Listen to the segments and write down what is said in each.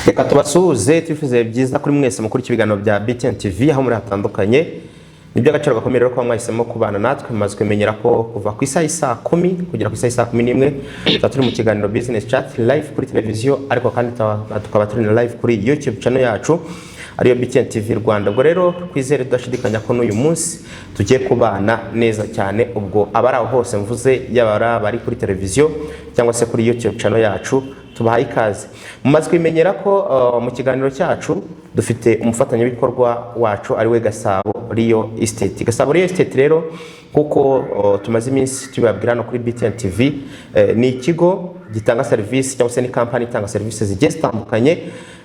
Reka tubasuhuze, twifuze byiza kuri mwese mukurikiye ibiganiro bya BTN TV aho muri hatandukanye. Ni iby'agaciro gakomeye rero kuba mwahisemo kubana natwe. Mumaze kumenyera ko kuva ku isaha y'isaa 10 kugera ku isaha y'isaa 11 tuba turi mu kiganiro Business Chat live kuri televiziyo, ariko kandi tukaba turi na live kuri YouTube channel yacu, ariyo BTN TV Rwanda. Ubwo rero twizere tudashidikanya ko n'uyu munsi tugiye kubana neza cyane. Ubwo abari aho hose mvuze, yaba ari abari kuri televiziyo cyangwa se kuri YouTube channel yacu, tubahaye ikaze. Mumaze kubimenyera ko mu kiganiro cyacu dufite umufatanyabikorwa wacu, ari we Gasabo Real Estate. Gasabo Real Estate rero, kuko tumaze iminsi tubibabwira hano kuri BTN TV, ni ikigo gitanga serivisi cyangwa se ni kampani itanga serivisi zigiye zitandukanye.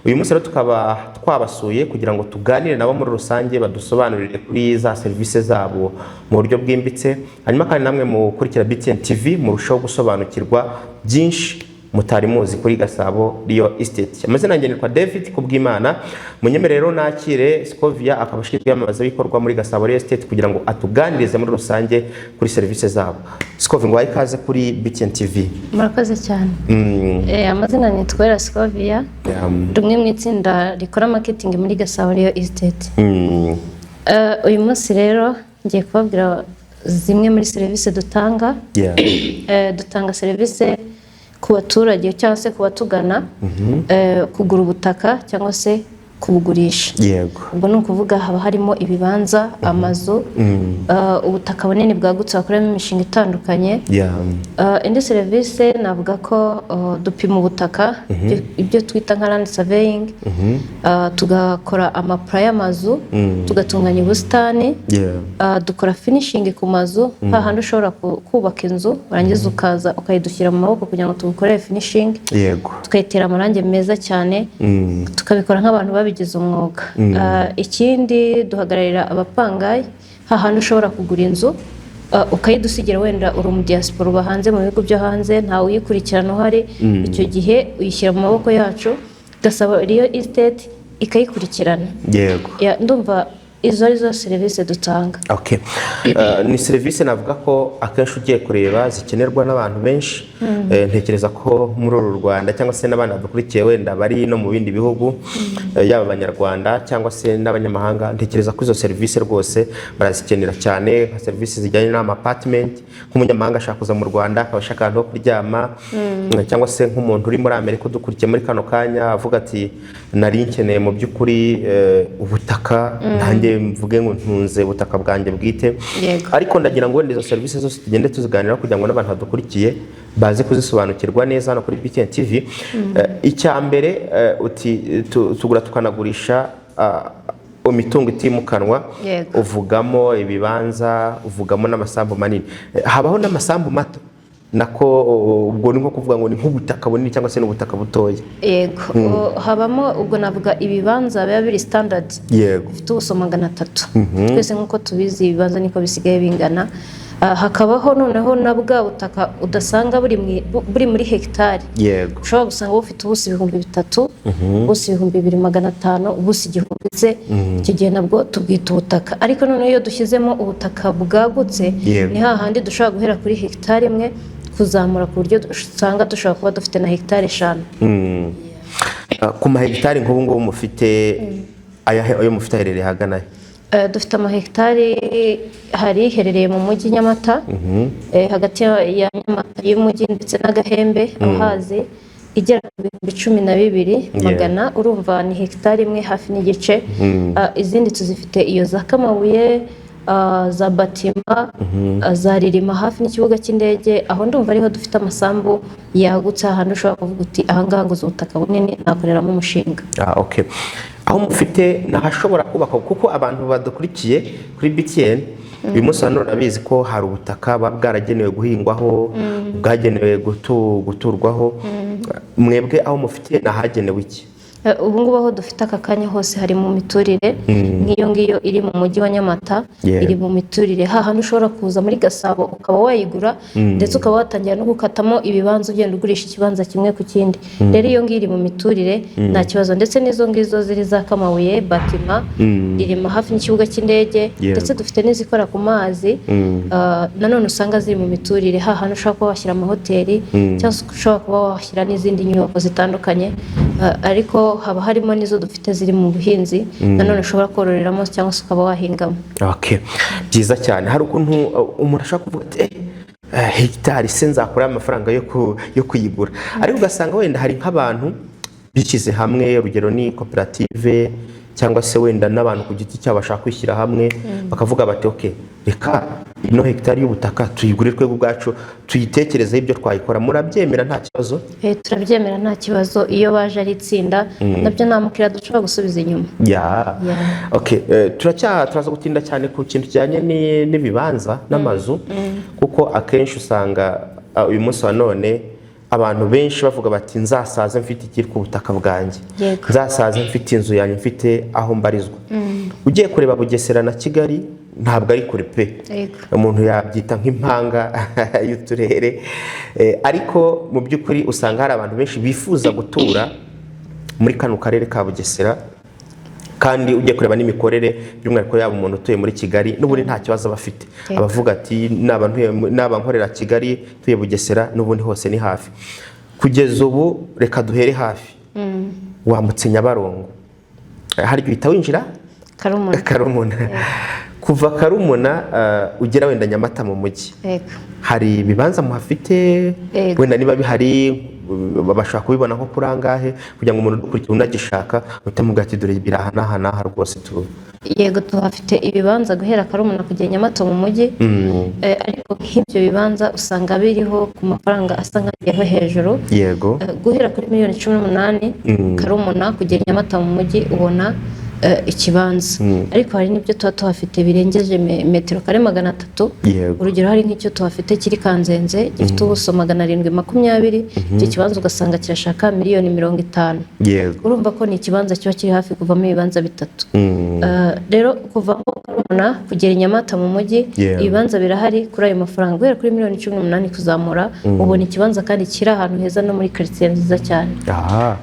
Uyu munsi rero tukaba twabasuye kugira ngo tuganire nabo muri rusange, badusobanurire kuri za serivisi zabo mu buryo bwimbitse, hanyuma kandi namwe mukurikira BTN TV murushaho gusobanukirwa byinshi mutari muzi kuri Gasabo Real Estate. Amazina yanjye nitwa David Kubwimana. Munyemere rero nakire Scovia, akaba ashinzwe iyamamazabikorwa muri Gasabo Real Estate, kugira ngo atuganirize muri rusange kuri serivisi zabo. Scovia, ngo ikaze kuri BTN TV. Murakoze cyane. Amazina nitwa Scovia, ndi umwe mu itsinda rikora marketing muri Gasabo Real Estate. Uyu munsi rero ngiye kubabwira zimwe muri serivisi dutanga. Dutanga serivisi ku baturage cyangwa se ku batugana, kugura ubutaka cyangwa se kubugurisha. Ubwo ni ukuvuga haba harimo ibibanza, amazu, ubutaka bunini bwagutse bakoreramo imishinga itandukanye. Indi serivisi navuga ko dupima ubutaka, ibyo twita nka land surveying, tugakora amaplan y'amazu, tugatunganya ubusitani, dukora finishing ku mazu, hahandi ushobora kubaka inzu warangiza ukaza ukayidushyira mu maboko kugira ngo tugukorere finishing, tukayitera amarangi meza cyane, tukabikora nk'abantu babigize umwuga. Ikindi duhagararira abapangayi, hahandi ushobora kugura inzu ukayidusigira, wenda uri umu diaspora uba hanze, mu bihugu byo hanze, ntawe uyikurikirana uhari. Icyo gihe uyishyira mu maboko yacu, Gasabo Real Estate ikayikurikirana. Ndumva izo ari zo serivisi dutanga. Okay. Ni serivisi navuga ko akenshi ugiye kureba zikenerwa n'abantu benshi. Ntekereza ko muri uru Rwanda cyangwa se n'abandi badukurikiye wenda bari no mu bindi bihugu, yaba Abanyarwanda cyangwa se n'abanyamahanga, ntekereza ko izo serivisi rwose barazikenera cyane, nka serivisi zijyanye n'ama apartment, nk'umunyamahanga ashaka kuza mu Rwanda akaba ashaka ahantu ho kuryama, cyangwa se nk'umuntu uri muri Amerika udukurikiye muri kano kanya avuga ati: "Nari nkeneye mu by'ukuri ubutaka, nanjye mvuge ngo ntunze ubutaka bwanjye bwite." Ariko ndagira ngo wenda izo serivisi zose tugende tuziganiraho kugira ngo n'abantu badukurikiye baze kuzisobanukirwa neza hano kuri BTN TV. Icya mbere, uti tugura tukanagurisha imitungo itimukanwa. Uvugamo ibibanza, uvugamo n'amasambu manini. Habaho n'amasambu mato nako, ubwo ni nko kuvuga ngo ni nk'ubutaka bunini cyangwa se n'ubutaka butoya? Yego. Habamo, ubwo navuga ibibanza biba biri standard, bifite ubuso 300. Twese nk'uko tubizi, ibibanza niko bisigaye bingana. Hakabaho noneho na bwa butaka udasanga buri muri hegitari, ushobora gusanga bufite ubuso 3000, ubuso 2500, ubuso 1000 se. Icyo gihe nabwo tubwita ubutaka, ariko noneho iyo dushyizemo ubutaka bwagutse, ni hahandi dushobora guhera kuri hegitari 1 kuzamura, ku buryo usanga dushobora kuba dufite na hegitari 5. Ku mahegitari nk'ubu ngubu mufite ayo mufite aherereye ahagana he? Dufite amahegitari, hari iherereye mu mujyi Nyamata, hagati ya Nyamata y'umujyi ndetse n'Agahembe ahazi, igera ku 12,100. Urumva ni hegitari 1 hafi n'igice. Izindi tuzifite iyo za Kamabuye, za Batima, za Ririma hafi n'ikibuga cy'indege. Aho ndumva ariho dufite amasambu yagutse, ahantu ushobora kuvuga uti: "Ahangaha nguze ubutaka bunini, nakoreramo umushinga." Ah, okay. Aho mufite ntahashobora kubakwa? Kuko abantu badukurikiye kuri BTN uyu munsi wa none urabizi ko hari ubutaka buba bwaragenewe guhingwaho, bwagenewe guturwaho. Mwebwe aho mufite nahagenewe iki? Ubu ngubu aho dufite aka kanya hose hari mu miturire. Nk'iyo ngiyo iri mu mujyi wa Nyamata iri mu miturire, hahandi ushobora kuza muri Gasabo ukaba wayigura, ndetse ukaba watangira no gukatamo ibibanza, ugenda ugurisha ikibanza kimwe ku kindi. Rero iyo ngiyo iri mu miturire, nta kibazo. Ndetse n'izo ngizo ziri za Kamabuye, Batima, Ririma hafi n'ikibuga cy'indege, ndetse dufite n'izikora ku mazi, nanone usanga ziri mu miturire, hahandi ushobora kuba washyira amahoteli cyangwa se ushobora kuba washyira n'izindi nyubako zitandukanye. Ariko Ariko haba harimo n'izo dufite ziri mu buhinzi nanone ushobora kororeramo cyangwa se ukaba wahingamo. Okay. Byiza cyane. Hari ukuntu umuntu ashobora kuvuga ati: "Hegitari se nzakura amafaranga yo kuyigura?" Ariko ugasanga wenda hari nk'abantu bishyize hamwe, urugero ni koperative, cyangwa se wenda n'abantu ku giti cyabo bashaka kwishyira hamwe, bakavuga bati: "Ok, reka ino hegitari y'ubutaka tuyigure twebwe ubwacu, tuyitekerezeho ibyo twayikora." Murabyemera nta kibazo? Turabyemera nta kibazo. Iyo baje ari itsinda, nabyo nta mukiriya dushobora gusubiza inyuma. Okay, turaza gutinda cyane ku kintu kijyanye n'ibibanza n'amazu, kuko akenshi usanga uyu munsi wa none abantu benshi bavuga bati: "Nzasaze mfite ikiri ku butaka bwanjye, nzasaze mfite inzu yanjye, mfite aho mbarizwa." Ugiye kureba, Bugesera na Kigali ntabwo ari kure pe. Umuntu yabyita nk'impanga y'uturere. Ariko mu by'ukuri usanga hari abantu benshi bifuza gutura muri kano karere ka Bugesera, kandi ugiye kureba n'imikorere, by'umwihariko yaba umuntu utuye muri Kigali, n'ubundi nta kibazo aba afite. Abavuga ati: "Naba nkorera Kigali, ntuye Bugesera, n'ubundi hose ni hafi." Kugeza ubu reka duhere hafi. Wambutse Nyabarongo, hari igihe uhita winjira Karumuna. Karumuna. Kuva Karumuna ugera wenda Nyamata mu mujyi, hari ibibanza muhafite? Yego. Wenda niba bihari, bashobora kubibona nko kuri angahe, kugira ngo umuntu udukurikiye unagishaka uhite amubwira ati: "Dore biri aha n'aha n'aha rwose tu." Yego, tuhafite ibibanza guhera Karumuna kugera Nyamata mu mujyi. Ariko nk'ibyo bibanza usanga biriho ku mafaranga asa nk'agiyeho hejuru. Guhera kuri miliyoni 18, Karumuna kugera Nyamata mu mujyi, ubona ikibanza. Ariko hari n'ibyo tuba tuhafite birengeje metero kare 300. Urugero, hari nk'icyo tuhafite kiri Kanzenze, gifite ubuso 720. Icyo kibanza ugasanga kirashaka miliyoni 50. Urumva ko ni ikibanza kiba kiri hafi kuvamo ibibanza bitatu. Rero kuva aho Karumuna kugera i Nyamata mu mujyi, ibibanza birahari kuri ayo mafaranga. Guhera kuri miliyoni 18 kuzamura, ubona ikibanza kandi kiri ahantu heza no muri karitsiye nziza cyane. Aha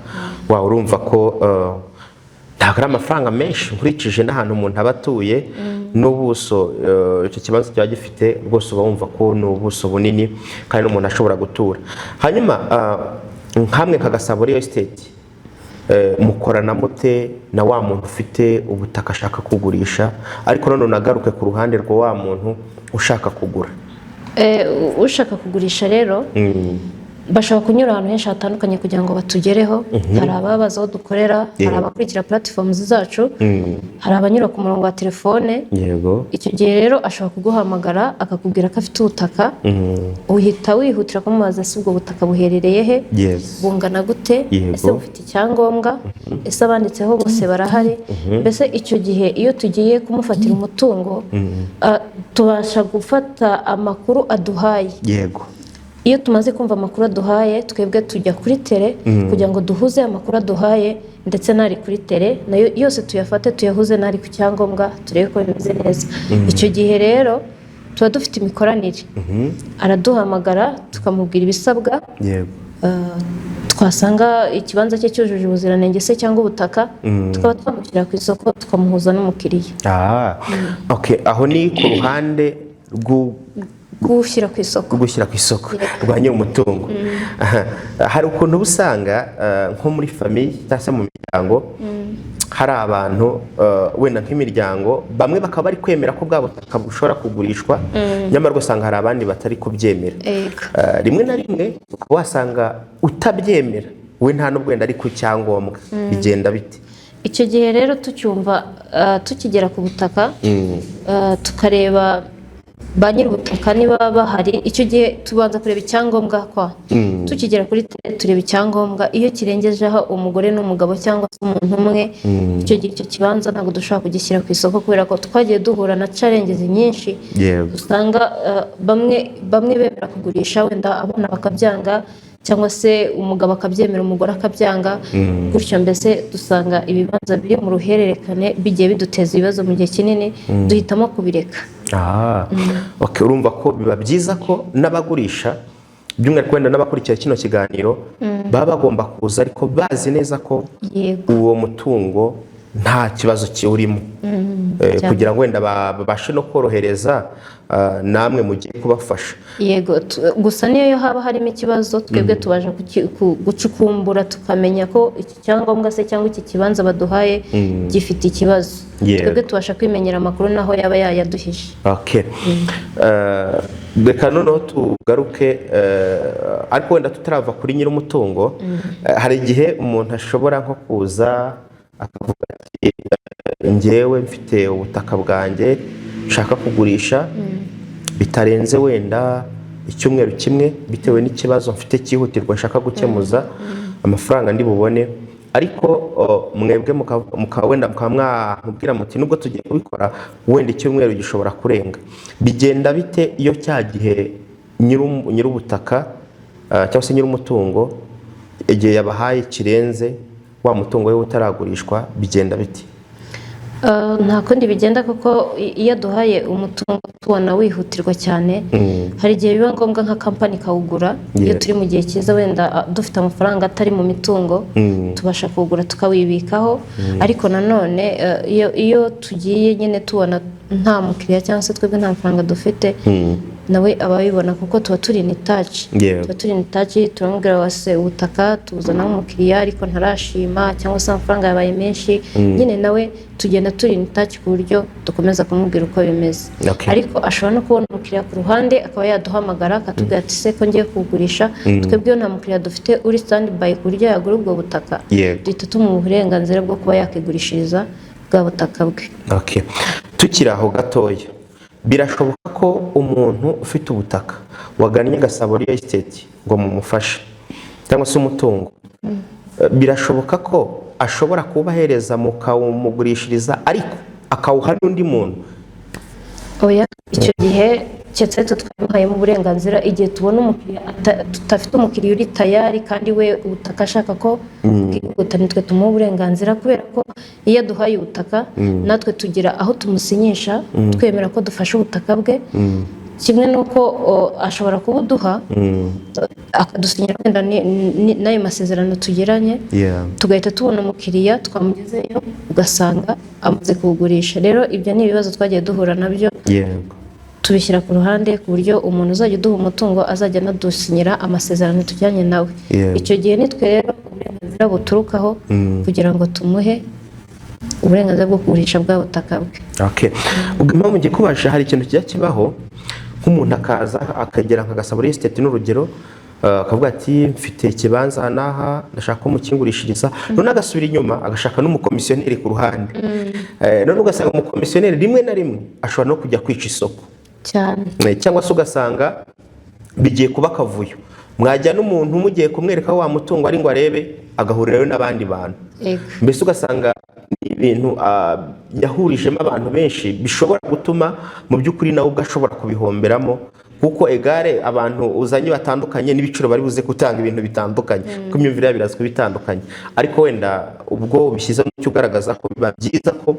wa urumva ko ntabwo ari amafaranga menshi nkurikije n'ahantu umuntu aba atuye n'ubuso icyo kibazo kiba gifite. Rwose uba wumva ko ni ubuso bunini kandi n'umuntu ashobora gutura. Hanyuma nkamwe nka Gasabo Real Estate, mukorana mute na wa muntu ufite ubutaka ashaka kugurisha? Ariko none unagaruke ku ruhande rwa wa muntu ushaka kugura. Ushaka kugurisha rero, bashobora kunyura ahantu henshi hatandukanye kugira ngo batugereho. Hari ababaza aho dukorera, hari abakurikira platforms zacu, hari abanyura ku murongo wa telefone. Icyo gihe rero ashobora kuguhamagara akakubwira ko afite ubutaka. Uhita wihutira kumubaza: "Ese ubwo butaka buherereye he? Bungana gute? Ese bufite icyangombwa? Ese abanditseho bose barahari?" Mbese icyo gihe iyo tugiye kumufatira umutungo, tubasha gufata amakuru aduhaye. Iyo tumaze kumva amakuru aduhaye, twebwe tujya kuri terrain kugira ngo duhuze amakuru aduhaye ndetse n'ari kuri terrain, nayo yose tuyafate, tuyahuze n'ari ku cyangombwa, turebe ko bimeze neza. Icyo gihe rero tuba dufite imikoranire. Araduhamagara tukamubwira ibisabwa. Twasanga ikibanza cye cyujuje ubuziranenge se cyangwa ubutaka, tukaba twamushyira ku isoko, tukamuhuza n'umukiriya. Ah, okay. Aho ni ku ruhande Gushyira ku isoko. Rwo gushyira ku isoko, rwa nyir'umutungo. Aha. Hari ukuntu uba usanga nko muri famille cyangwa se mu miryango hari abantu, wenda nk'imiryango bamwe bakaba bari kwemera ko bwa butaka bushobora kugurishwa, nyamara ugasanga hari abandi batari kubyemera. Rimwe na rimwe ukaba wasanga utabyemera we nta n'ubwo wenda ari ku cyangombwa. Bigenda bite? Icyo gihe rero tucyumva, tukigera ku butaka, tukareba ba nyir'ubutaka niba bahari. Icyo gihe tubanza kureba icyangombwa. Kwa tukigera kuri terrain tureba icyangombwa. Iyo kirengejeho umugore n'umugabo cyangwa se umuntu umwe, icyo gihe icyo kibanza ntabwo dushobora kugishyira ku isoko, kubera ko twagiye duhura na challenges nyinshi. Usanga bamwe bamwe bemera kugurisha, wenda abana bakabyanga, cyangwa se umugabo akabyemera, umugore akabyanga gutyo. Mbese dusanga ibibanza biri mu ruhererekane bigiye biduteza ibibazo mu gihe kinini, duhitamo kubireka. Ah, okay, urumva ko biba byiza ko n'abagurisha, by'umwihariko wenda n'abakurikira kino kiganiro, baba bagomba kuza ariko bazi neza ko uwo mutungo nta kibazo kiwurimo. Cyane. Kugira ngo wenda babashe no korohereza namwe mugiye kubafasha. Yego, gusa niyo haba harimo ikibazo, twebwe tubasha gucukumbura, tukamenya ko iki cyangombwa se cyangwa iki kibanza baduhaye gifite ikibazo. Twebwe tubasha kwimenyera amakuru naho yaba yayaduhishe. Okay. Reka noneho tugaruke, ariko wenda tutarava kuri nyir'umutungo, hari igihe umuntu ashobora nko kuza akavuga ati: "Njyewe mfite ubutaka bwanjye nshaka kugurisha bitarenze wenda icyumweru kimwe, bitewe n'ikibazo mfite cyihutirwa nshaka gukemuza amafaranga ndi bubone." Ariko mwebwe wenda mukaba mwamubwira muti: "Nubwo tugiye kubikora, wenda icyumweru gishobora kurenga." Bigenda bite iyo cya gihe nyir'ubutaka cyangwa se nyir'umutungo igihe yabahaye kirenze, wa mutungo we utaragurishwa? Bigenda bite? Nta kundi bigenda, kuko iyo aduhaye umutungo tubona wihutirwa cyane, hari igihe biba ngombwa nka kampani ikawugura. Iyo turi mu gihe cyiza, wenda dufite amafaranga atari mu mitungo, tubasha kuwugura tukawibikaho. Ariko nanone iyo tugiye nyine tubona nta mukiriya cyangwa se twebwe nta mafaranga dufite, nawe aba abibona kuko tuba turi in touch. Tuba turi in touch, turamubwira wase ubutaka tuzanaho umukiriya ariko ntarashima, cyangwa se amafaranga yabaye menshi. Nyine nawe tugenda turi in touch ku buryo dukomeza kumubwira uko bimeze. Ariko ashobora no kubona umukiriya ku ruhande, akaba yaduhamagara akatubwira ati: "Se ko ngiye kuwugurisha?" Twebwe iyo nta mukiriya dufite uri stand by ku buryo yagura ubwo butaka, duhita tumuha uburenganzira bwo kuba yakigurishiriza bwa butaka bwe. Okay. Tukiri aho gatoya, birashoboka ko umuntu ufite ubutaka wagannye Gasabo Real Estate ngo mumufashe, cyangwa se umutungo, birashoboka ko ashobora kubahereza mukawumugurishiriza, ariko akawuha n'undi muntu? Oya, icyo gihe keretse twe twamuhayemo uburenganzira. Igihe tubona umukiriya tudafite umukiriya uri tayari kandi we ubutaka ashaka ko bwihuta, nitwe tumuha uburenganzira, kubera ko iyo aduhaye ubutaka natwe tugira aho tumusinyisha twemera ko dufashe ubutaka bwe. Kimwe n'uko ashobora kubuduha akadusinyira wenda n'ayo masezerano tugiranye, tugahita tubona umukiriya, twamugezeyo ugasanga amaze kuwugurisha. Rero ibyo ni ibibazo twagiye duhura nabyo, tubishyira ku ruhande ku buryo umuntu uzajya uduha umutungo azajya anadusinyira amasezerano tujyanye nawe. Icyo gihe nitwe rero uburenganzira buturukaho kugira ngo tumuhe uburenganzira bwo kugurisha bwa butaka bwe. Okay. Ubwo impamvu ngiye kubasha, hari ikintu kijya kibaho, nk'umuntu akaza akagera nka Gasabo Real Estate n'urugero, akavuga ati: "Mfite ikibanza aha n'aha, ndashaka ko mukingurishiriza." None agasubira inyuma agashaka n'umukomisiyoneri ku ruhande. None ugasanga umukomisiyoneri rimwe na rimwe ashobora no kujya kwica isoko. Cyane. Cyangwa se ugasanga bigiye kuba akavuyo, mwajya n'umuntu mugiye kumwereka wa mutungo ari ngo arebe, agahurirayo n'abandi bantu. Mbese ugasanga ni ibintu yahurijemo abantu benshi, bishobora gutuma mu by'ukuri nawe ubwo ashobora kubihomberamo, kuko egare abantu uzanye batandukanye n'ibiciro bari buze gutanga ibintu bitandukanye, kuko imyumvire yabo iraza kuba itandukanye. Ariko wenda ubwo ubishyize mu cyo ugaragaza ko biba byiza ko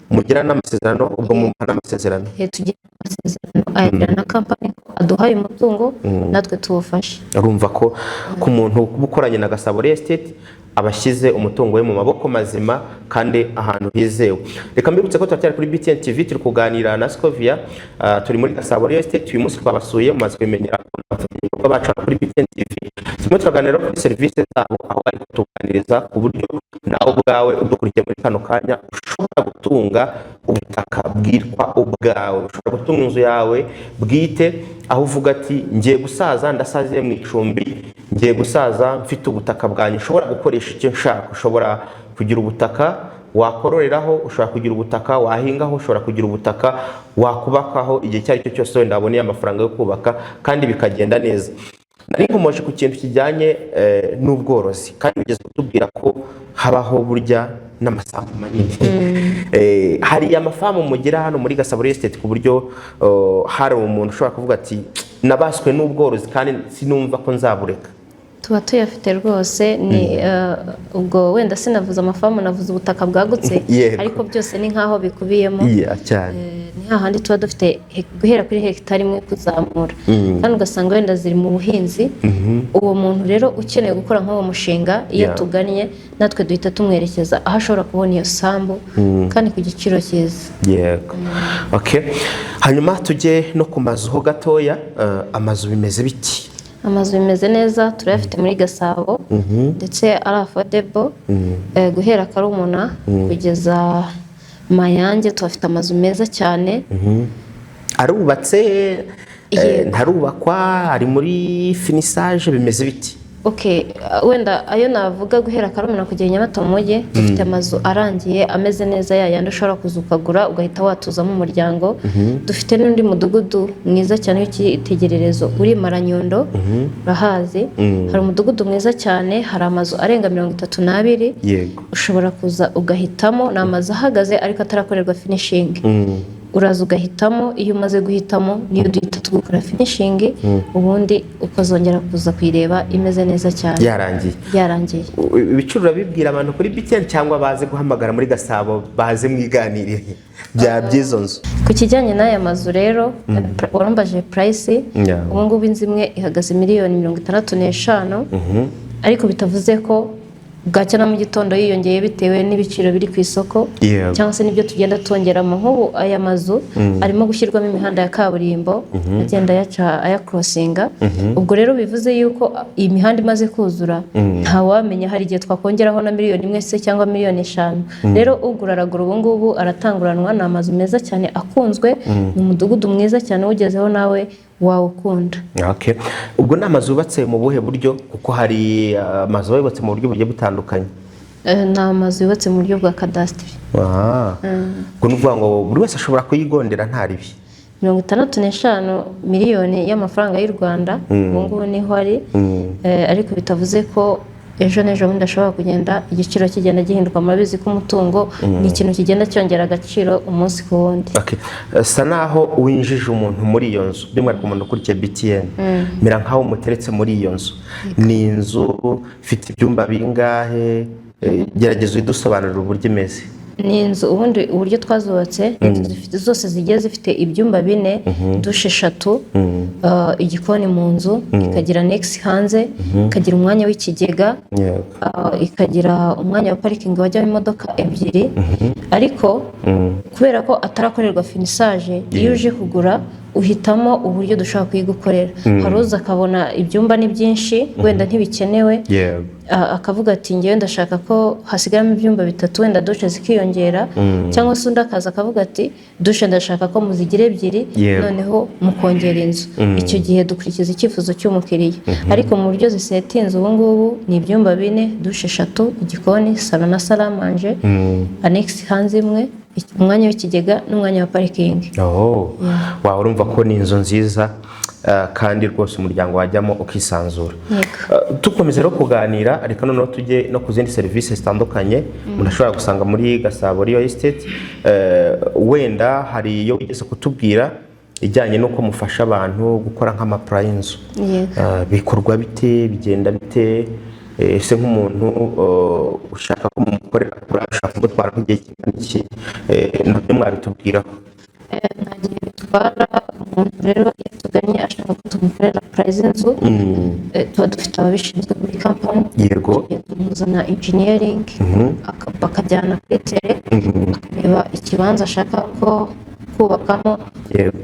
mugira n'amasezerano, ubwo mumuha n'amasezerano. Tugira amasezerano, ayagira na kampani ko aduhaye umutungo natwe tuwufashe. Urumva ko ku muntu uba ukoranye na Gasabo Real Estate aba ashyize umutungo we mu maboko mazima kandi ahantu hizewe. Reka mbibutse ko turacyari kuri BTN TV, turi kuganira na Scovia, turi muri Gasabo Real Estate. Uyu munsi twabasuye, mumaze kubimenyera ko abafatanyabikorwa bacu hano kuri BTN TV. Turimo turaganira kuri serivisi zabo, aho bari kutuganiriza ku buryo nawe ubwawe udukurikiye muri kano kanya ushobora gutunga ubutaka bwitwa ubwawe, ushobora gutunga inzu yawe bwite, aho uvuga ati: "Ngiye gusaza ndasaziye mu icumbi, ngiye gusaza mfite ubutaka bwanjye ushobora gukoresha icyo nshaka." Ushobora kugira ubutaka wakororeraho, ushobora kugira ubutaka wahingaho, ushobora kugira ubutaka wakubakaho igihe icyo ari cyo cyose wenda waboneye amafaranga yo kubaka, kandi bikagenda neza. Nari nkomoje ku kintu kijyanye n'ubworozi, kandi bigeze kutubwira ko habaho burya n'amasambu manini. Hari amafamu mugira hano muri Gasabo Real Estate ku buryo hari umuntu ushobora kuvuga ati: "Nabaswe n'ubworozi kandi sinumva ko nzabureka"? Tuba tuyafite rwose. Ni ubwo wenda sinavuze amafamu, navuze ubutaka bwagutse, ariko byose ni nk'aho bikubiyemo. Yeah, cyane. Ni hahandi tuba dufite guhera kuri hegitari imwe kuzamura, kandi ugasanga wenda ziri mu buhinzi. Uwo muntu rero ukeneye gukora nk'uwo mushinga, iyo tugannye natwe duhita tumwerekeza aho ashobora kubona iyo sambu kandi ku giciro cyiza. Yego, okay. Hanyuma tujye no ku mazu ho gatoya. Amazu bimeze biti? Amazu bimeze neza, turayafite muri Gasabo ndetse ari affordable. Guhera Karumuna kugeza Mayange tuhafite amazu meza cyane. Arubatse? Yego. Ntarubakwa, ari muri finissage, bimeze biti? Okay, wenda ayo navuga, guhera Karumuna kugera i Nyamata mu mujyi dufite amazu arangiye, ameze neza, ya yandi ushobora kuza ukagura ugahita watuzamo umuryango. Dufite n'undi mudugudu mwiza cyane w'icyitegererezo uri Maranyundo, urahazi. Hari umudugudu mwiza cyane, hari amazu arenga 32. Ushobora kuza ugahitamo, ni amazu ahagaze ariko atarakorerwa finishing. Uraza ugahitamo, iyo umaze guhitamo niyo duhita tugukora finishing, ubundi ukazongera kuza kuyireba imeze neza cyane. Yarangiye. Yarangiye. Ibiciro urabibwira abantu kuri BTN cyangwa baze guhamagara muri Gasabo, baze mwiganirire bya by'izo nzu? Ku kijyanye n'aya mazu rero, warambaje price. Ubu ngubu inzu imwe ihagaze miliyoni 65, ariko bitavuze ko bwacya na mu gitondo yiyongeye bitewe n'ibiciro biri ku isoko cyangwa se n'ibyo tugenda twongeramo. Nk'ubu aya mazu arimo gushyirwamo imihanda ya kaburimbo agenda ayaca, ayakorosinga. Ubwo rero bivuze yuko iyi mihanda imaze kuzura, ntawamenya, hari igihe twakongeraho na miliyoni 1 se cyangwa miliyoni 5. Rero ugura aragura ubu ngubu, aratanguranwa. Ni amazu meza cyane akunzwe, ni umudugudu mwiza cyane, uwugezeho nawe wawukunda. Okay. Ubwo ni amazu yubatse mu buhe buryo? Kuko hari amazu aba yubatse mu buryo bugiye butandukanye. Ni amazu yubatse mu buryo bwa kadasitiri. Ah. Ubwo ni ukuvuga ngo buri wese ashobora kuyigondera nta ribi. 65 miliyoni y'amafaranga y'u Rwanda ubu ngubu niho ari. Ariko bitavuze ko ejo n'ejo bundi ashobora kugenda igiciro kigenda gihinduka. Murabizi ko umutungo ni ikintu kigenda cyongera agaciro umunsi ku wundi. Okay. Sa naho winjije umuntu muri iyo nzu, by'umwihariko umuntu ukurikiye BTN, mera nkaho umuteretse muri iyo nzu. Ni inzu ifite ibyumba bingahe? Gerageza uyidusobanurire uburyo imeze. Ni inzu, ubundi uburyo twazubatse, ni inzu zose zigiye zifite ibyumba bine, dushe eshatu, igikoni mu nzu, ikagira annexe hanze, ikagira umwanya w'ikigega, ikagira umwanya wa parikingi wajyamo imodoka ebyiri. Ariko kubera ko atarakorerwa finissage, iyo uje kugura uhitamo uburyo dushobora kuyigukorera. Hari uza akabona ibyumba ni byinshi, wenda ntibikenewe, akavuga ati: "Ngewe ndashaka ko hasigaramo ibyumba bitatu, wenda dushe zikiyongera." Cyangwa se undi akaza akavuga ati: "Dushe ndashaka ko muzigira ebyiri, noneho mukongera inzu." Icyo gihe dukurikiza icyifuzo cy'umukiriya. Ariko mu buryo zisetinze ubu ngubu ni ibyumba bine, dushe eshatu, igikoni, salo na salle à manger, annexe hanze imwe, umwanya w'ikigega n'umwanya wa parikingi. Oh. Wow, urumva ko ni inzu nziza, kandi rwose umuryango wajyamo ukisanzura. Yego. Dukomeza rero kuganira, reka noneho tujye no ku zindi serivisi zitandukanye umuntu ashobora gusanga muri Gasabo Real Estate. Wenda hari iyo wigeze kutubwira ijyanye n'uko mufasha abantu gukora nk'ama plan y'inzu. Yego. Bikorwa bite, bigenda bite? Ese nk'umuntu ushaka ko mumukorera plan, ushaka kumutwara nk'igihe kingana iki? Nabyo mwabitubwiraho. Nta gihe bitwara. Umuntu rero iyo tugannye ashaka ko tumukorera plan z'inzu, tuba dufite ababishinzwe muri kampani. Tumuzana engineering, bakajyana kuri terrain, akareba ikibanza ashaka ko kubakamo,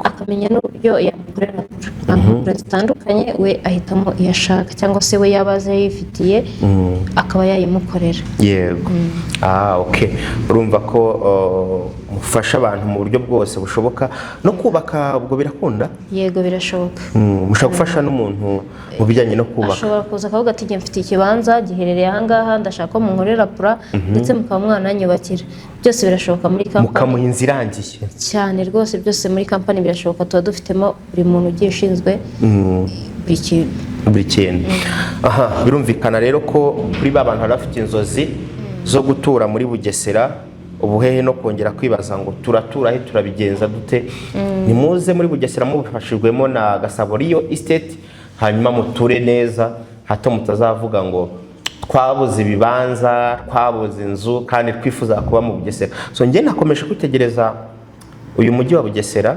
akamenya n'uburyo yamukorera plan. Plan zitandukanye, we ahitamo iyo ashaka, cyangwa se we yaba azi yifitiye akaba yayimukorera. Yego, ah, okay. Urumva ko mufasha abantu mu buryo bwose bushoboka. No kubaka ubwo birakunda? Yego, birashoboka. Mushobora gufasha n'umuntu mu bijyanye no kubaka? Ashobora kuza akavuga ati: "Njye mfite ikibanza giherereye ahangaha, ndashaka ko munkorera plan, ndetse mukaba mwananyubakira." Byose birashoboka muri kampani. Mukamuha inzu irangiye? Cyane rwose, byose muri kampani birashoboka. Tuba dufitemo buri muntu ugiye ushinzwe buri kintu. Buri kintu. Aha birumvikana rero ko kuri ba bantu bari bafite inzozi zo gutura muri Bugesera, ubuhehe no kongera kwibaza ngo turatura he, turabigenza dute, nimuze muri Bugesera mubifashijwemo na Gasabo Real Estate, hanyuma muture neza. Hato mutazavuga ngo twabuze ibibanza, twabuze inzu kandi twifuza kuba mu Bugesera. So njye nakomeje kwitegereza uyu mujyi wa Bugesera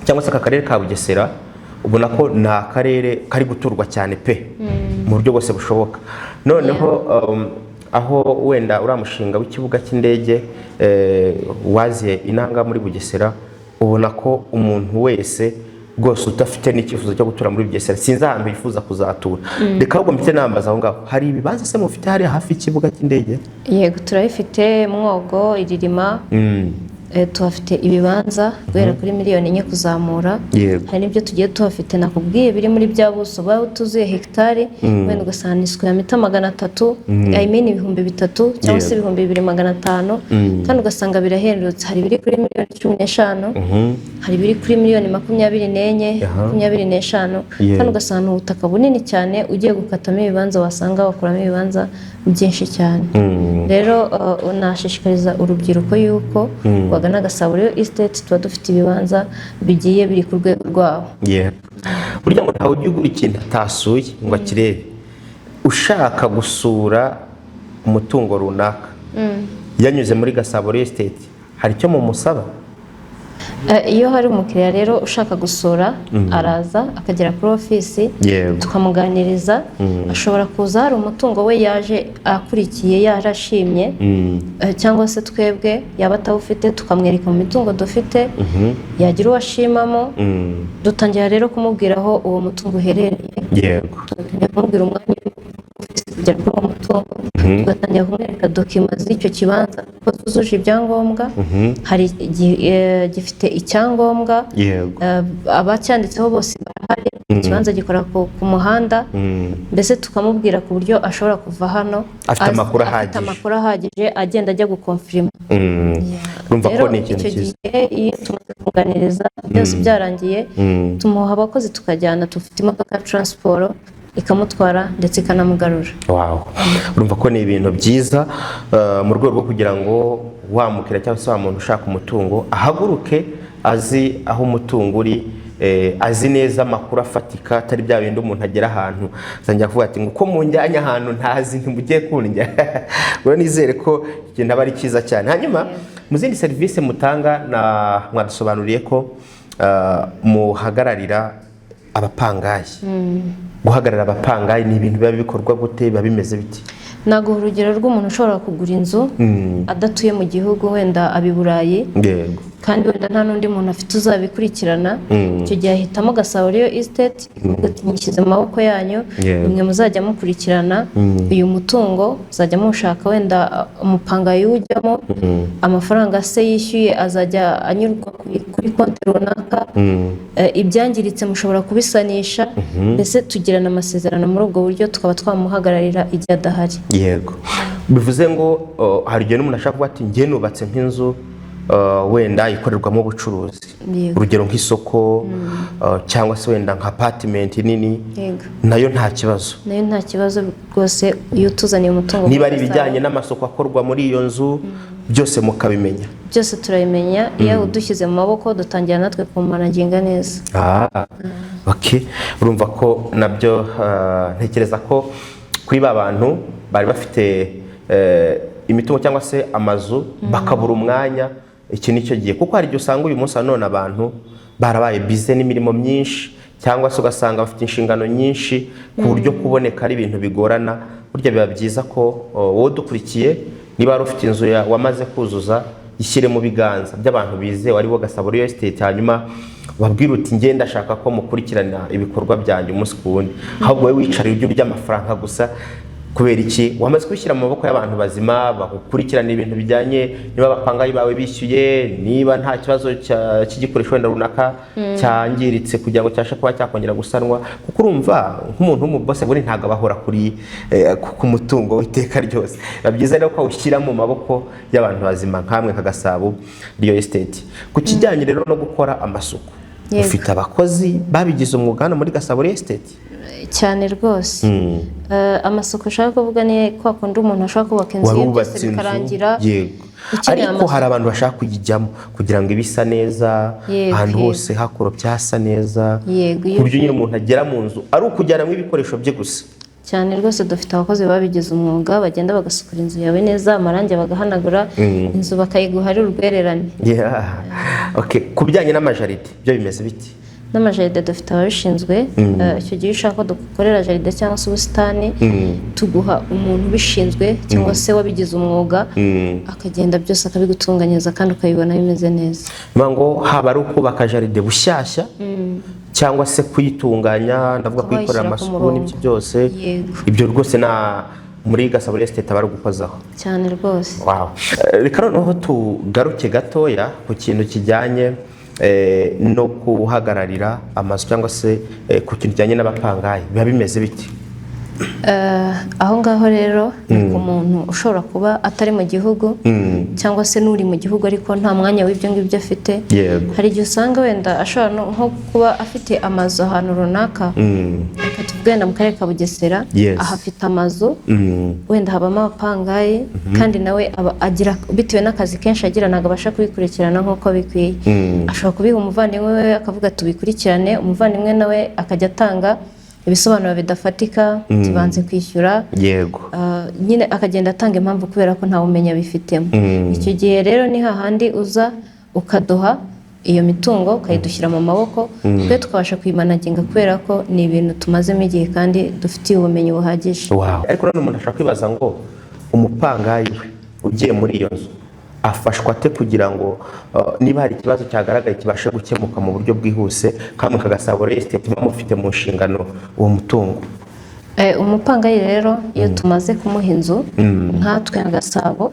cyangwa se aka karere ka Bugesera, ubona ko ni akarere kari guturwa cyane pe, mu buryo bwose bushoboka. Noneho aho wenda uriya mushinga w'ikibuga cy'indege waziye inanga muri Bugesera, ubona ko umuntu wese rwose udafite n'icyifuzo cyo gutura muri Bugesera, sinzi ahantu yifuza kuzatura. Reka ahubwo mpite nambaza aho ngaho, hari ibibanza se mufite hariya hafi y'ikibuga cy'indege? Yego, turabifite. Mwogo, Iririma, tuhafite ibibanza guhera kuri miliyoni 4 kuzamura. Hari n'ibyo tugiye tuhafite nakubwiye biri muri bya buso buba butuzuye hegitari, wenda ugasanga ni square meter 300, I mean 3000 cyangwa se 2500, kandi ugasanga birahendutse. Hari ibiri kuri miliyoni 15, hari ibiri kuri miliyoni 24, 25, kandi ugasanga ni ubutaka bunini cyane. Ugiye gukatamo ibibanza, wasanga wakuramo ibibanza byinshi cyane. Rero nashishikariza urubyiruko yuko rwagana Gasabo Real Estate, tuba dufite ibibanza bigiye biri ku rwego rwabo. Yeah. Burya ngo ntawe ujya ugura ikintu atasuye ngo akirebe. Ushaka gusura umutungo runaka yanyuze muri Gasabo Real Estate, hari icyo mumusaba? Iyo hari umukiriya rero ushaka gusura, araza akagera kuri ofisi, tukamuganiriza. Ashobora kuza hari umutungo we yaje akurikiye, yarashimye, cyangwa se twebwe yaba atawufite tukamwereka mu mitungo dufite, yagira uwo ashimamo. Dutangira rero kumubwira aho uwo mutungo uherereye, tugatangira kumubwira umwanya ofisi kugera kuri uwo mutungo, tugatangira kumwereka document z'icyo kibanza ko zujuje ibyangombwa. Hari gifite icyangombwa, abacyanditseho bose barahari, ikibanza gikora ku muhanda. Mbese tukamubwira ku buryo ashobora kuva hano Afite amakuru afite ahagije. amakuru ahagije, agenda ajya guconfirma. Urumva ko Rero ni ikintu icyo cyiza. gihe iyo tumaze kumuganiriza byose byarangiye, tumuha abakozi tukajyana. Dufite imodoka ya transport ikamutwara ndetse ikanamugarura. Wow. Urumva ko ni ibintu byiza mu rwego rwo kugira ngo wa mukiriya cyangwa se wa muntu ushaka umutungo ahaguruke azi aho umutungo uri, azi neza amakuru afatika, atari bya bindi umuntu agera ahantu azajya kuvuga ati ngo uko munjyanye ahantu ntazi, ntimugiye kundya. Rero nizere ko ikintu aba ari cyiza cyane. Hanyuma mu zindi serivisi mutanga, na mwadusobanuriye ko muhagararira abapangayi. Guhagarara abapangayi ni ibintu biba bikorwa gute? Biba bimeze biti? Naguha urugero rw'umuntu ushobora kugura inzu adatuye mu gihugu, wenda aba i Burayi, kandi wenda nta n'undi muntu afite uzabikurikirana. Icyo gihe ahitamo Gasabo Real Estate, ikavuga ati mushyize mu maboko yanyu, nimwe muzajya mukurikirana uyu mutungo, muzajya mushaka wenda umupangayi ujyamo, amafaranga se yishyuye azajya anyurwa kuri konti runaka, ibyangiritse mushobora kubisanisha. Mbese tugirana amasezerano muri ubwo buryo, tukaba twamuhagararira igihe adahari. Yego, bivuze ngo hari igihe n'umuntu ashaka kuvuga ati njye nubatse nk'inzu, wenda ikorerwamo ubucuruzi, urugero nk'isoko, cyangwa se wenda nka apartment nini, nayo nta kibazo? Nayo nta kibazo rwose, iyo utuzaniye umutungo Niba ari muri ibijyanye Gasabo, n'amasoko akorwa muri iyo nzu, byose mukabimenya? Byose turabimenya. Iyo udushyize mu maboko, dutangira natwe kumanaginga neza. Ah, okay. Urumva ko nabyo ntekereza ko kuri ba bantu bari bafite imitungo cyangwa se amazu bakabura umwanya, iki ni cyo gihe, kuko hari igihe usanga uyu munsi wa none abantu barabaye busy n'imirimo myinshi, cyangwa se ugasanga bafite inshingano nyinshi ku buryo kuboneka ari ibintu bigorana. Burya biba byiza ko wowe udukurikiye, niba wari ufite inzu wamaze kuzuza, ishyire mu biganza by'abantu bizewe, aribo Gasabo Real Estate, hanyuma wabwira uti njye ndashaka ko mukurikirana ibikorwa byanjye umunsi ku wundi, ahubwo wowe wicarira ujye urya amafaranga gusa. Kubera iki? Wamaze kubishyira mu maboko y'abantu bazima bagukurikirana ibintu bijyanye niba abapangayi bawe bishyuye, niba nta kibazo cy'igikoresho wenda runaka cyangiritse kugira ngo cyabashe kuba cyakongera gusanwa. Kuko urumva nk'umuntu w'umuboss ubundi ntabwo aba ahora kuri ku mutungo w'iteka ryose. Biba byiza rero ko awushyira mu maboko y'abantu bazima nkamwe nka Gasabo Real Estate. Ku kijyanye rero no gukora amasuku, ufite abakozi babigize umwuga hano muri Gasabo Real Estate? Cyane rwose. Amasuku ushaka kuvuga ni kwa kundi umuntu ashobora kubaka inzu ye byose Warubatse inzu, bikarangira, ukeneye ariko amasuku. Hari abantu bashaka kuyijyamo kugira ngo ibe isa neza, ahantu hose hakoropye hasa neza, Yego, ku iyo buryo nyine umuntu agera mu nzu ari ukujyanamo ibikoresho bye gusa. Cyane rwose, dufite abakozi babigize umwuga, bagenda bagasukura inzu yawe neza, amarangi bagahanagura, inzu bakayiguha ari urwererane. Yeah. Okay. Ku bijyanye n'amajardin byo bimeze biti? N'amajardin dufite ababishinzwe. Icyo gihe ushaka ko dukorera jardin cyangwa se ubusitani, tuguha umuntu ubishinzwe cyangwa se wabigize umwuga, akagenda byose akabigutunganyiriza kandi ukabibona bimeze neza. Bivuga ngo haba ari ukubaka jardin bushyashya cyangwa se kuyitunganya, ndavuga Ukaba kuyikorera wayishyira ku amasuku murongo. n'ibyo byose. Yego. Ibyo rwose na muri Gasabo Real Estate bari gukozaho. Cyane rwose. Wow. Reka noneho tugaruke gatoya ku kintu kijyanye no guhagararira amazu cyangwa se ku kintu kijyanye n'abapangayi, biba bimeze biti? Aho ngaho rero ni ku muntu ushobora kuba atari mu gihugu cyangwa se n'uri mu gihugu ariko nta mwanya w'ibyo ngibyo afite. Hari igihe usanga wenda ashobora nko kuba afite amazu ahantu runaka, reka tuvuge wenda mu karere ka Bugesera, ahafite amazu, wenda habamo abapangayi, kandi nawe aba agira, bitewe n'akazi kenshi agira, ntabwo abasha kubikurikirana nk'uko bikwiye. Ashobora kubiha umuvandimwe we akavuga tubikurikirane, umuvandimwe nawe akajya atanga ibisobanuro bidafatika, tubanze kwishyura. Nyine akagenda atanga impamvu kubera ko nta bumenyi abifitemo. Icyo gihe rero ni hahandi uza ukaduha iyo mitungo, ukayidushyira mu maboko, twe tukabasha kuyimanaginga kubera ko ni ibintu tumazemo igihe kandi dufitiye ubumenyi buhagije. Wow. Ariko none umuntu ashobora kwibaza ngo umupangayi we ugiye muri iyo nzu afashwa ate kugira ngo niba hari ikibazo cyagaragaye kibashe gukemuka mu buryo bwihuse, kamwe ka Gasabo Real Estate muba mufite mu nshingano uwo mutungo? Umupangayi rero iyo tumaze kumuha inzu nkatwe nka Gasabo,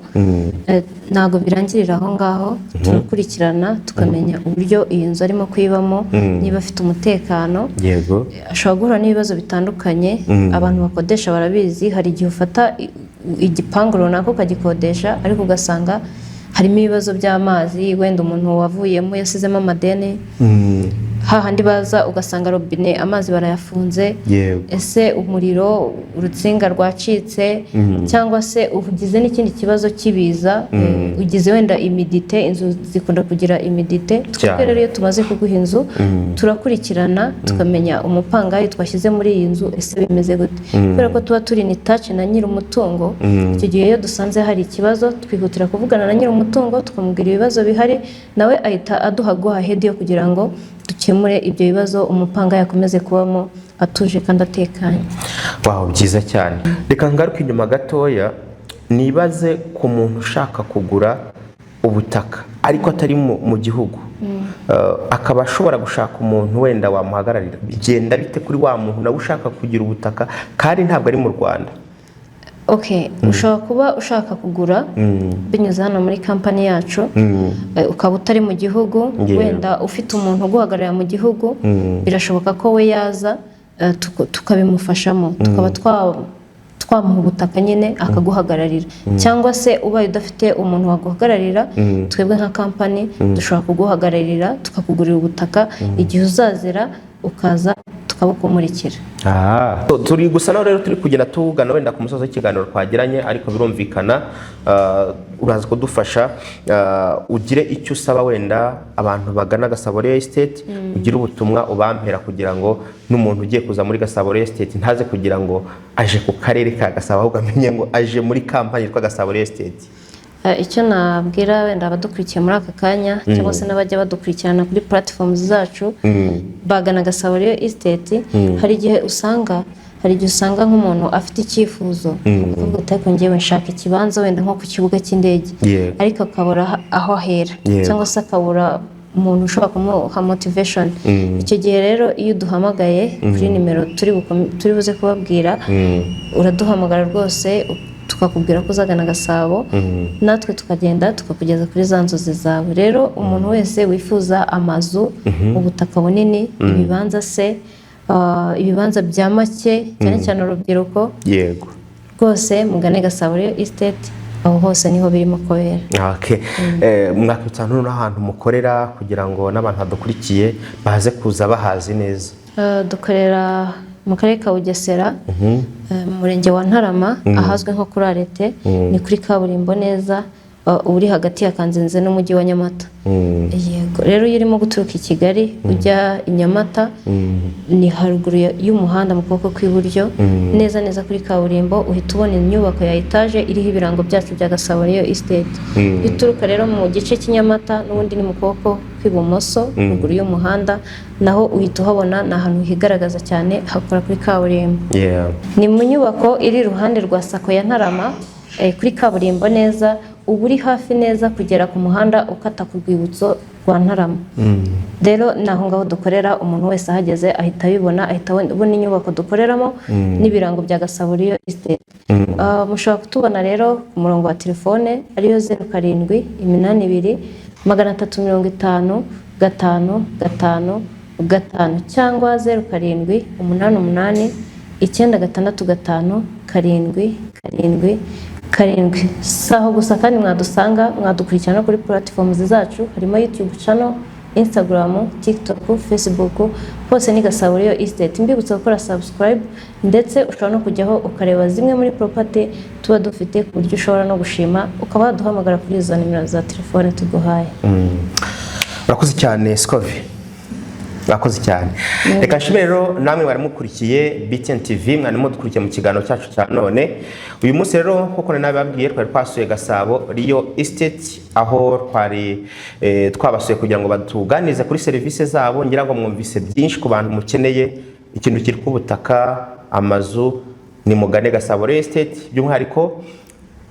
ntabwo birangirira aho ngaho. Turakurikirana tukamenya uburyo iyi nzu arimo kuyibamo, niba afite umutekano. Ashobora guhura n'ibibazo bitandukanye. Abantu bakodesha barabizi, hari igihe ufata igipangu runaka ukagikodesha, ariko ugasanga harimo ibibazo by'amazi, wenda umuntu wavuyemo yasizemo amadeni, hahandi baza ugasanga robine amazi barayafunze, ese umuriro urutsinga rwacitse, cyangwa se ugize n'ikindi kibazo cy'ibiza, ugize wenda humidité, inzu zikunda kugira humidité. Twebwe rero iyo tumaze kuguha inzu turakurikirana tukamenya umupangayi twashyize muri iyi nzu ese bimeze gute, kubera ko tuba turi in touch na nyiri umutungo. Icyo gihe iyo dusanze hari ikibazo twihutira kuvugana na nyiri umutungo, tukamubwira ibibazo bihari, nawe ahita aduha go ahead yo kugira ngo dukemure ibyo bibazo, umupangayi akomeze kubamo atuje kandi atekanye. Wow, byiza cyane. Reka ngaruke inyuma gatoya nibaze ku muntu ushaka kugura ubutaka ariko atari mu gihugu, akaba ashobora gushaka umuntu wenda wamuhagararira. Bigenda bite kuri wa muntu nawe ushaka kugira ubutaka kandi ntabwo ari mu Rwanda? Okay, ushobora kuba ushaka kugura binyuze hano muri kampani yacu, ukaba utari mu gihugu, wenda ufite umuntu uguhagararira mu gihugu, birashoboka ko we yaza, tukabimufashamo, tukaba twamuha ubutaka nyine akaguhagararira, cyangwa se ubaye udafite umuntu waguhagararira, twebwe nka kampani dushobora kuguhagararira tukakugurira ubutaka, igihe uzazira ukaza tukabukumurikira. Ah. Turi gusa naho rero turi kugenda tugana wenda ku musozo w'ikiganiro twagiranye, ariko birumvikana uraza kudufasha, ugire icyo usaba wenda abantu bagana Gasabo Real Estate, ugire ubutumwa ubampera kugira ngo n'umuntu ugiye kuza muri Gasabo Real Estate ntaze kugira ngo aje ku karere ka Gasabo, ahubwo amenye ngo aje muri kampani yitwa Gasabo Real Estate. Icyo nabwira wenda abadukurikiye muri aka kanya cyangwa se n'abajya badukurikirana kuri platforms zacu bagana Gasabo Real Estate, hari igihe usanga nk'umuntu afite icyifuzo akavuga ati: "Ariko njyewe nshaka ikibanza wenda nko ku kibuga cy'indege," ariko akabura aho ahera cyangwa se akabura umuntu ushobora kumuha motivation. Icyo gihe rero iyo uduhamagaye kuri nimero turi buze kubabwira, uraduhamagara rwose tukakubwira ko uzagana Gasabo, natwe tukagenda tukakugeza kuri za nzozi zawe. Rero umuntu wese wifuza amazu, ubutaka bunini, ibibanza se, ibibanza bya make, cyane cyane urubyiruko, rwose mugane Gasabo Real Estate, aho hose niho birimo kubera. Okay. Mwakwibutsa n'ahantu mukorera kugira ngo n'abantu badukurikiye baze kuza bahazi neza. Dukorera mu karere ka Bugesera, mu murenge wa Ntarama, ahazwi nko kuri arete, ni kuri kaburimbo neza. uri hagati ya Kanzenze n'umujyi wa Nyamata. Yego, rero iyo urimo guturuka i Kigali ujya i Nyamata, ni haruguru y'umuhanda mu kuboko kw'iburyo, neza neza kuri kaburimbo, uhita ubona inyubako ya etaje iriho ibirango byacu bya Gasabo Real Estate. Iyo uturuka rero mu gice cy'i Nyamata, n'ubundi ni mu kuboko kw'ibumoso ruguru y'umuhanda, naho uhita uhabona. Ni ahantu higaragaza cyane, hakora kuri kaburimbo. Ni mu nyubako iri iruhande rwa SACCO ya Ntarama, kuri kaburimbo neza, uba uri hafi neza kugera ku muhanda ukata ku rwibutso rwa Ntarama. Rero ni aho ngaho dukorera. Umuntu wese ahageze ahita abibona, ahita abona inyubako dukoreramo n'ibirango bya Gasabo Real Estate. Mushobora kutubona rero ku murongo wa telefone ariyo 0782 350 555 cyangwa 0788 965 777. Si aho gusa kandi mwadusanga, mwadukurikirana no kuri platforms zacu, harimo YouTube channel, Instagram, TikTok, Facebook, hose ni Gasabo Real Estate. Mbibutsa gukora subscribe, ndetse ushobora no kujyaho ukareba zimwe muri property tuba dufite, ku buryo ushobora no gushima ukaba waduhamagara kuri izo nimero za telefone tuguhaye. Urakoze cyane Scovi, urakoze cyane. Reka nshimire rero namwe mwari mukurikiye BTN TV, mwari mudukurikiye mu kiganiro cyacu cya none. Uyu munsi rero, nk'uko nari nabibabwiye, twari twasuye Gasabo Real Estate, aho twari twabasuye kugira ngo batuganirize kuri serivisi zabo. Ngira ngo mwumvise byinshi. Ku bantu mukeneye ikintu cyitwa ubutaka, amazu, ni mugane Gasabo Real Estate, by'umwihariko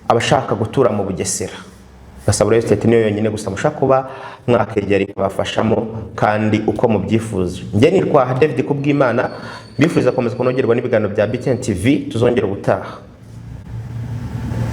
abashaka gutura mu Bugesera. Gasabo Real Estate niyo yonyine gusa mushaka kuba mwakegera ikabafashamo kandi uko mubyifuza. Njye nitwa David Kubwimana, mbifuriza gukomeza kunogerwa n'ibiganiro bya BTN TV. Tuzongera ubutaha.